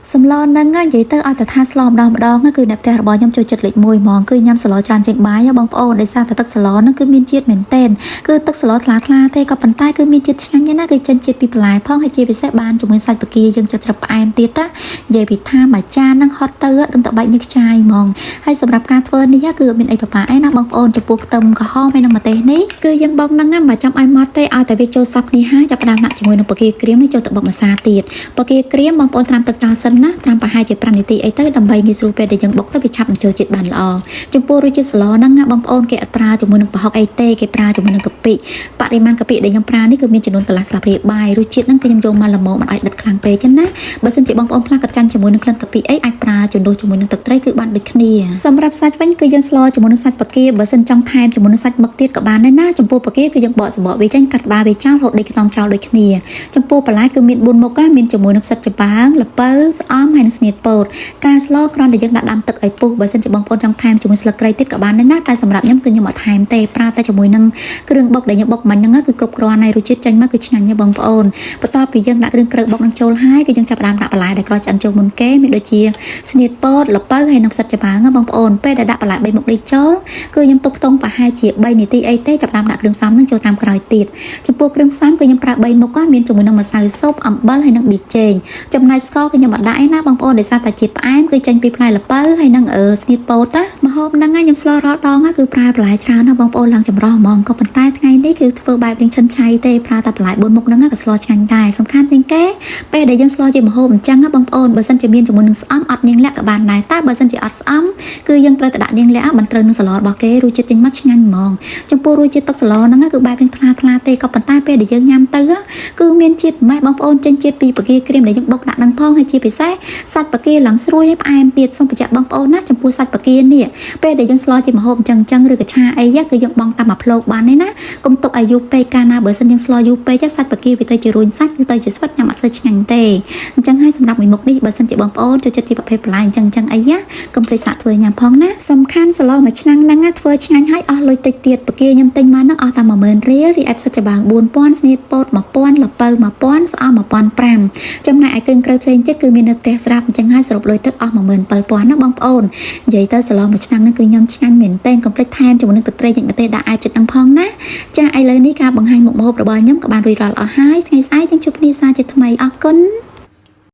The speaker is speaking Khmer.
សម្លហ្នឹងនិយាយទៅឲ្យតែថាស្លម្ដងម្ដងគឺអ្នកផ្ទះរបស់ខ្ញុំចូលចិត្តលេខ1ហ្មងគឺញ៉ាំសម្លច្រើនជាងបាយបងប្អូនដោយសារតែទឹកសម្លហ្នឹងគឺមានជាតិមែនទែនគឺទឹកសម្លថ្លាថ្លាទេក៏ប៉ុន្តែគឺមានជាតិឆ្ងាញ់ណាស់គឺចេញជាតិពីបន្លែផងហើយជាពិសេសបានជាមួយសាច់បង្គាយើងច្រឹបច្រឹបផ្អែមទៀតណានិយាយពីថាមួយចានហ្នឹងហត់ទៅដឹងតែបែកញើសខ្ចាយហ្មងហើយសម្រាប់ការធ្វើនេះគឺអត់មានអីពិបាកឯណាបងប្អូនចំពោះខ្ទឹមក្រហមហើយនិងម្ទេសនេះគឺយើងបងហ្នឹងមិនចាំឲ្យម៉ត់ទេឲ្យតែវាចូលសព្វគ្នាហើយចាប់ផ្ដើមដាក់ជាមួយនឹងបង្គាក្រៀមនេះចូលទៅបុកម្សាទៀតបង្គាក្រៀមបងប្អូនត្រាំទឹកចោលសិនណាត្រាំប្រហែលជា5នាទីអីទៅដើម្បីងាយស្រួលពេលដែលយើងបុកទៅវាឆាប់នឹងចូលជាតិបានល្អចំពោះរសជាតិស្លហ្នឹងណាបងប្អូនគេអត់ប្រើជាមួយនឹងប្រហុកអីទេគេប្រើជាមួយនឹងកាពិបរិមាណកាពិដែលខ្ញុំប្រើនេះគឺមានចំនួនកន្លះស្លាបព្រាបាយរសជាតិហ្នឹងគឺខ្ញុំយកមកល្មមមិនឲ្យដិតខ្លាំងពេកទេណាបើសិនជាបងប្អូនខ្លះគាត់ចាញ់ជាមួយនឹងក្លិនកាពិអីអាចប្រើជំនួសជាមួយនឹងទឹកត្រីគឺបានដូចគ្នាសម្រាប់សាច់វិញគឺយើងស្លជាមួយនឹងសាច់បង្គាបើសិនចង់ថែមជាមួយនឹងសាច់មឹកទៀតក៏បានដែរណាចំពោះបង្គាគឺយើងបកសម្បកវាចេញកាត់ក្បាលវាចោលហូតដេកខ្នងចោលដូចគ្នាចំពោះបន្លែគឺមាន4មុខមានជាមួយនឹងផ្សិតចំបើងល្ពៅស្អំហើយនិងស្នៀតពោតការស្លគ្រាន់តែយើងដាក់ដាំទឹកឲ្យពុះបើសិនជាបងប្អូនចង់ថែមជាមួយស្លឹកគ្រៃទៀតក៏បានដែរណាតែសម្រាប់ខ្ញុំគឺខ្ញុំអត់ថែមទេប្រើតែជាមួយនឹងគ្រឿងបុកដែលខ្ញុំបុកមិញហ្នឹងគឺគ្រប់គ្រាន់ហើយរសជាតិចេញមកគឺឆ្ងាញ់ណាស់បងប្អូនបន្ទាប់ពីយើងដាក់គ្រឿងក្រៅបុកនឹងចូលហើយគឺយើងចាប់ផ្ដើមដាក់បន្លែដែលក្រោះឆ្អិនចូលមុនគេមានដូចជាស្នៀតពោតល្ពៅហើយនិងផ្សិតចំបើងបងប្អូនពេលដែលដាក់បន្លែ3មុខនេះចូលគឺខ្ញុំទុកខ្ទង់ប្រហែលជា3នាទីអីទេចាប់ផ្ដើមដាក់គ្រឿងផ្សំនឹងចូលតាមក្រោយទៀតចំពោះគ្រឿងផ្សំគឺខ្ញុំប្រើ3មុខមានជាមួយនឹងម្សៅស៊ុបអំបិលហើយនិងប៊ីចេងចំណែកស្ករគឺខ្ញុំអត់ដាក់ឯណាបងប្អូនដោយសារតែជាតិផ្អែមគឺចេញពីផ្លែល្ពៅហើយនិងស្នៀតពោតណាម្ហូបហ្នឹងខ្ញុំស្លរាល់ដងគឺប្រើបន្លែច្រើនណាបងប្អូនឡើងចម្រោះហ្មងក៏ប៉ុន្តែថ្ងៃនេះគឺធ្វើបែបរៀងឈិនឆៃទេប្រើតែបន្លែ4មុខហ្នឹងក៏ស្លឆ្ងាញ់ដែរសំខាន់ជាងគេពេលដែលយើងស្លជាម្ហូបអញ្ចឹងបងប្អូនបើសិនជាមានជាមួយនឹងស្អំអត់នាងលាក់ក៏បានដែរតែបើសិនជាអត់ស្អំគឺយើងត្រូវតែដាក់នាងលាក់មិនត្រូវនឹងសម្លរបស់គេរសជាតិចេញមកឆ្ងាញ់ហ្មងចំពោះរសជាតិទឹកសម្លហ្នឹងគឺបែបរៀងថ្លាថ្លាទេក៏ប៉ុន្តែពេលដែលយើងញ៉ាំទៅគឺមានជាតិម៉េះបងប្អូនចេញជាតិពីបង្គាក្រៀមដែលយើងបុកដាក់នឹងផងហើយជាពិសេសសាច់បង្គាឡើងស្រួយហើយផ្អែមទៀតសូមបញ្ជាក់បងប្អូនណាចំពោះសាច់បង្គានេះពេលដែលយើងស្លជាម្ហូបអញ្ចឹងអញ្ចឹងឬក៏ឆាអីគឺយើងបង់តាមមួយភ្លោកបានទេណាកុំទុកឲ្យយូរពេកកាលណាបើសិនយើងស្លយូរពេកសាច់បង្គាវាទៅជារួញសាច់គឺទៅជាស្វិតញ៉ាំអត់សូវឆ្ងាញ់ទេអញ្ចឹងហើយសម្រាប់មួយមុខនេះបើសិនជាបងប្អូនចូលចិត្តជាប្រភេទបន្លែអញ្ចឹងអញ្ចឹងអីកុំភ្លេចសាកធ្វើញ៉ាំផងណាសំខាន់សម្លមួយឆ្នាំងហ្នឹងធ្វើឆ្ងាញ់ហើយអស់លុយតិចទៀតបង្គាខ្ញុំទិញមកហ្នឹងអស់តែ10000រៀលរីឯផ្សិតចំបើង4000ស្នៀតពោត1000ល្ពៅ1000ស្អំ1500ចំណែកឯគ្រឿងក្រៅផ្សេងទៀតគឺមាននៅផ្ទះស្រាប់អញ្ចឹងហើយសរុបលុយទឹកអស់17000ណាបងប្អូននិយាយទៅសម្លមួយឆ្នាំងហ្នឹងគឺញ៉ាំឆ្ងាញ់មែនទែនកុំភ្លេចថែមជាមួយនឹងទឹកត្រីញ៉ិចម្ទេសដាក់អាចចិត្តហ្នឹងផងណាចាឥឡូវនេះការបង្ហាញមុខម្ហូបរបស់ខ្ញុំក៏បានរួចរាល់អស់ហើយថ្ងៃស្អែកយើងជួបគ្នាសាជាថ្មីអរគុណ។